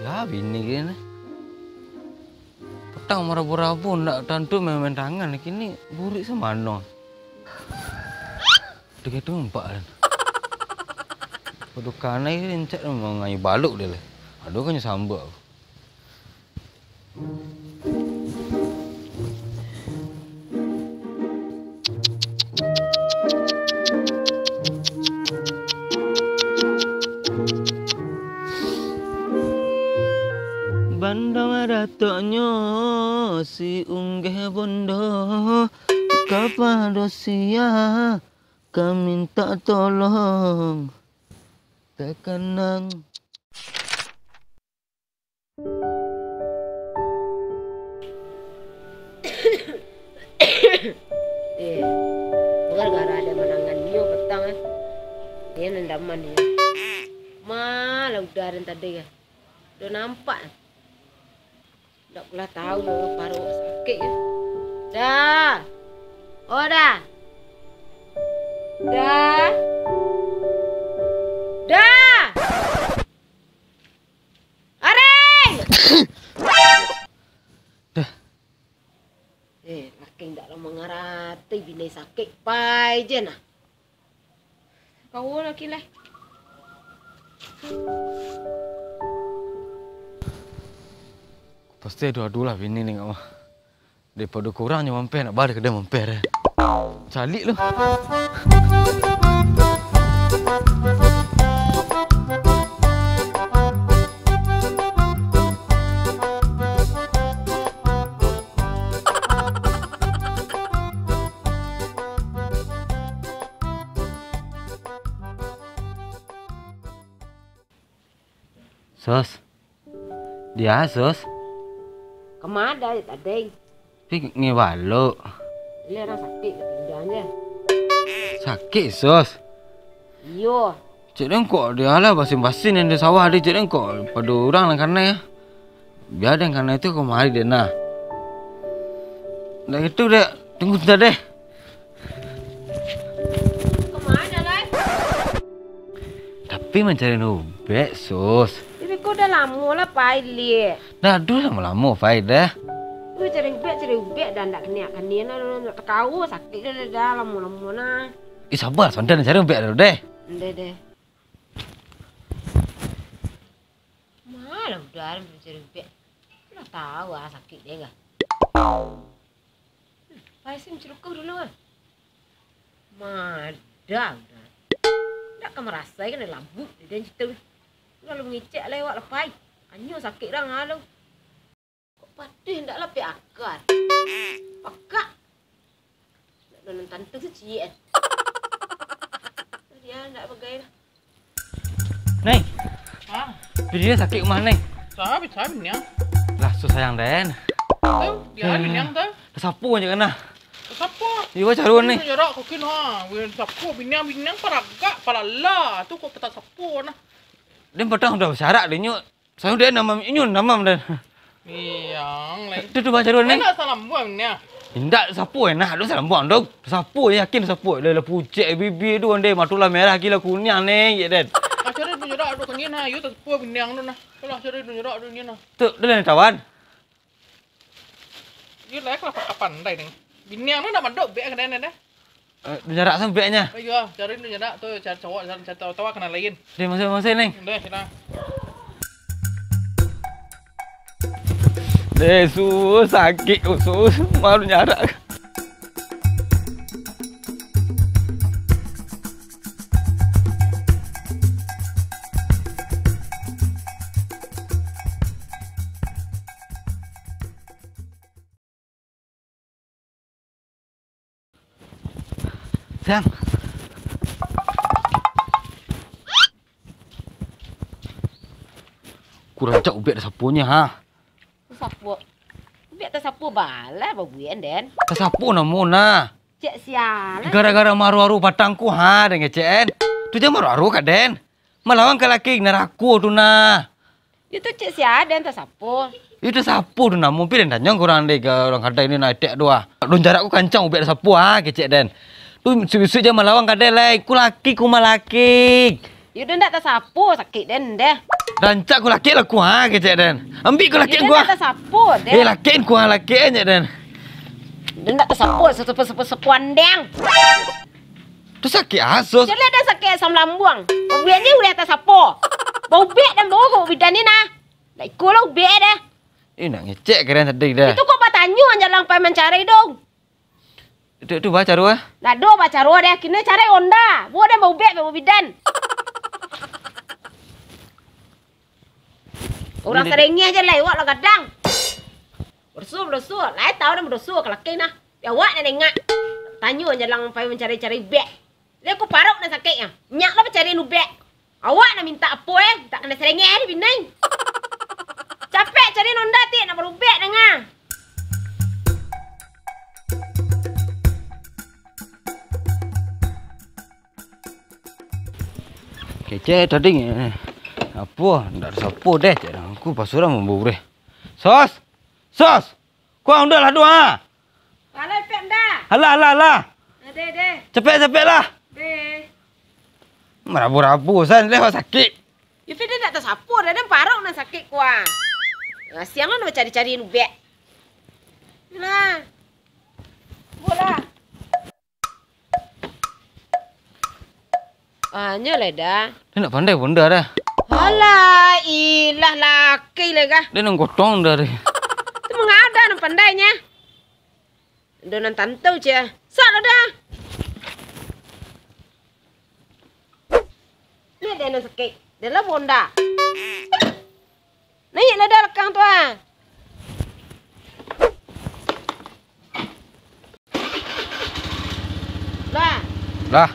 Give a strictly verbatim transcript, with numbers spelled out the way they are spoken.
Lah, bini kini. Patang marabo-rabo, ndak tantu main-main tangan, kini buruak samano. Dek itu empat kan. Waduh, kanai ni encak mangayu baluk dia lah. Aduh, kan sambak. Banda datoknyo si Unggeh Bondo kapado sia ka mintak tolong. Takanang. Eh, gara-gara ado manangannyo patang, eh. Dia nandaman dia. Malah udah den tadi, eh. Udah nampak, eh. Ndak pulo tahu, paruik sakik, eh. Dah. Oh, dah. Dah. Dah. Areng! Dah. Eh, laki ndak lo mangarati, bini sakik, pai je nah. Kau laki lah. Pasti ado-ado lah bini ni, ngak mah. Daripado kurang nyo mampeh, nak baliak ka dia mampeh deh. Caliak lu. Sos. Dia, Sos. Kama ado tadi? Pi ngebalok. Ini orang sakik ka pinggang je. Sakik, Sos? Iyo. Cek den kok dia lah basin-basin yang di sawah di, cek den kok pado urang nan kanai. Bia den kanai tu kamari den nah. Ndak gitu dek, tunggu sebentar deh. Kama lai? Tapi mancari ubek, Sos. Tapi kok udah lamo lah pai liek. Dah, aduh, lamo-lamo pai dah. Wih, cari ubek, cari ubek dah, ndak keniak-kaniak nah, ndak takao sakik dah, dah, dah, lamo-lamo nah. Ih, sabar, sondan cari ubek dulu deh. Ndeh, deh. Malah udah, cari ubek. Lah tahu ah sakik deh, kah? Pai sim celukuh dulu, ah. Mada, udah. Ndak ka marasai kan, labuak di den situ. Lalu mangecek lewat lah, pai. Anyo sakik urang, ah, lu. Kok patih ndak lah piak akar? Pakak. Ndak nonton tantu tu ciek, eh. Dia ndak bagai lah. Neng. Ah. Bini sakik mah, Neng. Sa, bisa biniang. Lah, susah yang den. Tu, dia biniang tu. Tasapu aja kena. Tasapu. Iya, carun ni. Jarak kokin ha. Weh, sapu biniang, biniang paragak, palala. Tu kok peta sapu nah. Den patang udah basyarak deh, nyuk. Saya udah namam, inyun namam den. Iya, lai. Tu, tu, baca dulu, Neng. Enak salambuang ni, ah. Indak, sapu enak, tu salambuang tu. Sapu, yakin sapu. Lah, lah pucek bibir tu, ondeh, mata lah merah, gila kuniang, Neng, ya, den. Ah, cari tu nyerak tu kengin, ha. Yu tak sapu biniang tu, nah. Kalau cari tu nyerak tu, ni, nah. Tu, tu lah, tawan. Yu lah, kalau pandai, Neng. Biniang tu nak mandok, bek ka den, den, dah. Eh, dunyarak sampai nya. Ayo, cari dunyarak tu, cari cowok, cari, cari tawa-tawa kena lain. Deh, masuk, masuk, Neng. Deh, kena. Deh, sus, sakik, sus. Malu nyarak. Sayang. Kurang cak ubek tasapunyo, ha. Tasapu. Ubek tasapu balah babuek den. Tasapu namo nah. Cek sialan. Gara-gara maru-aru patang ko, ha, den kecek den. Tu jan maru-aru ka den. Malawan ka laki narako tu nah. Itu cek si Aden tasapo. Itu sapo tu namo, pi den tanyong ka urang deh, ka urang kadai ni nak etek tu ah. Lun jarak ku kancang ubek tasapo ah, kecek den. Tu bisuak-bisuak jan malawan kadai lai, ku laki, ku malaki. Yo den ndak tasapo, sakik den deh. Rancak ko lakek lah kuah kecek den. Ambiak ko lakek kuah. Ndak tasapo, den. Eh, lakek kuah lakek kecek den. Den ndak tasapo, sesepo-sepo sepo andeng. Tu sakik asos. Jelas den sakik asam lambung. Ubiaknyo uleh tasapo. Baubek den bawa ko bidan ni nah. Ndak iko lah ubek deh. Eh, nak ngecek keren tadi dah. Itu kok batanyo jalang pai mancari dong. Itu, itu ba caro ah. Ndak ado ba caro deh. Kini cari onda. Bawa den baubek, bawa bidan. Urang serengeh je lah, awak lah gadang. Bersuh, bersuh. Lai tahu dah bersuh ke laki nah. Ya awak nak dengak. Tanyo jalang pai mancari-cari ubek. Liek ko parok nan sakiknyo. Nyak lah bacari ubek. Awak nak mintak apo eh? Tak kanai serengeh di binai. Capek cari onda ti nak barubek danga. Kecek tadi eh. Apo? Ndak ado sapo deh, cek aku pasuruah mambureh. Sos! Sos! Kuang udah lah doa. Alah, Ipek, ndak? Alah, alah, alah. Deh, deh. Capek, capek lah. Deh. Marabu-rabu, san, leh sakik. Ipek, dia ndak tasapo, dah, dah parok nan sakik, kuang. Nah, siang lah, nak cari-cari ubek. Nah. Bola. Ah, nyo lah dah. Dia nak pandai bonda dah. Alah, ilah laki lah kah. Dia nang gotong dah deh. Tu mangada nang pandainya. Ado nan tantau cia. Sak lah dah. Ni ada nan sakik. Dia lah bonda. Naiak lah dah lakang tu ah. Lah. Lah.